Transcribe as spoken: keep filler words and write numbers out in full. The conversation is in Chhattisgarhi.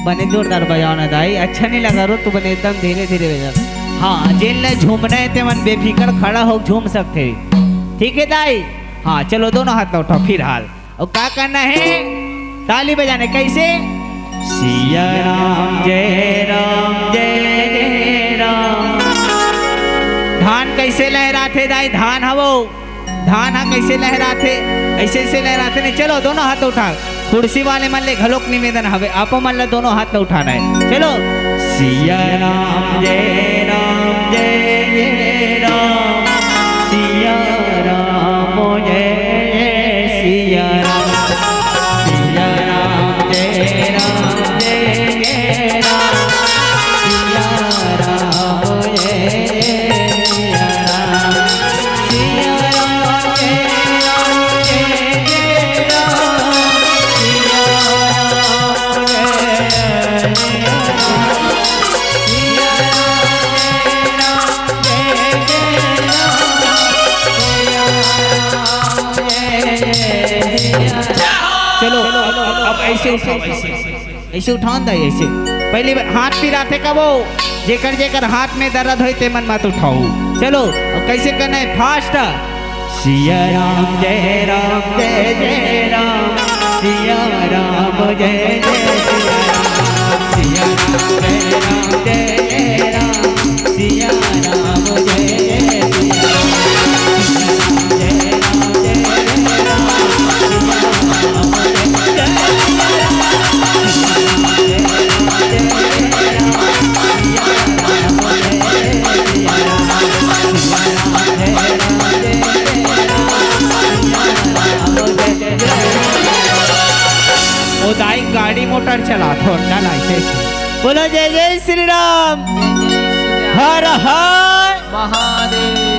बने जोरदार बजाओ ना दाई, अच्छा नहीं लगा रो तू, बने एकदम धीरे धीरे बजा। हाँ, जेन ले झूमना है ते मन बेफिकर खड़ा हो झूम सकते। ठीक है दाई? हाँ, चलो दोनों हाथ ला उठाओ फिर हाल। और का करना है? ताली बजाने कैसे? सिया राम जय राम जय जय राम। धान कैसे लहराथे दाई? धान हवो, धान हा कैसे लहराथे? ऐसे ऐसे लहराथे नहीं। चलो दोनों हाथ उठा। कुर्सी वाले मन ले घलोक निवेदन हवे, आपो मन ला दोनों हाथ ला उठाना है। चलो। सिया राम जय राम जय जय राम। सिया राम जय जय सिया राम। सिया राम जय राम जय जय राम। सिया राम जय जय सिया राम। सिया राम जय राम जय जय राम। सिया राम जय जय सिया राम। सिया राम जय राम जय जय राम। सिया राम जय जय सिया राम। चलो, अब ऐसे उठाओ, ऐसे, ऐसे उठाओ ना दाई, ऐसे। पहली बार हाथ पिराथे कबो, जेकर जेकर हाथ में दर्द होय ते मन मत उठाओ। चलो, अब कैसे करना है? फास्ट। सिया राम जय राम जय जय राम। सिया राम जय जय सिया राम। सिया राम जय राम जय जय राम। सिया राम जय जय सिया राम। सिया राम जय राम जय जय राम। सिया राम जय जय सिया राम। सिया राम जय राम जय जय राम। सिया राम जय जय सिया राम। सिया राम जय राम जय जय राम। सिया राम जय जय। ओ दाई गाड़ी मोटर चलात हो, ना लाइसेंस। बोलो जय जय श्री राम। हर हर। महादेव।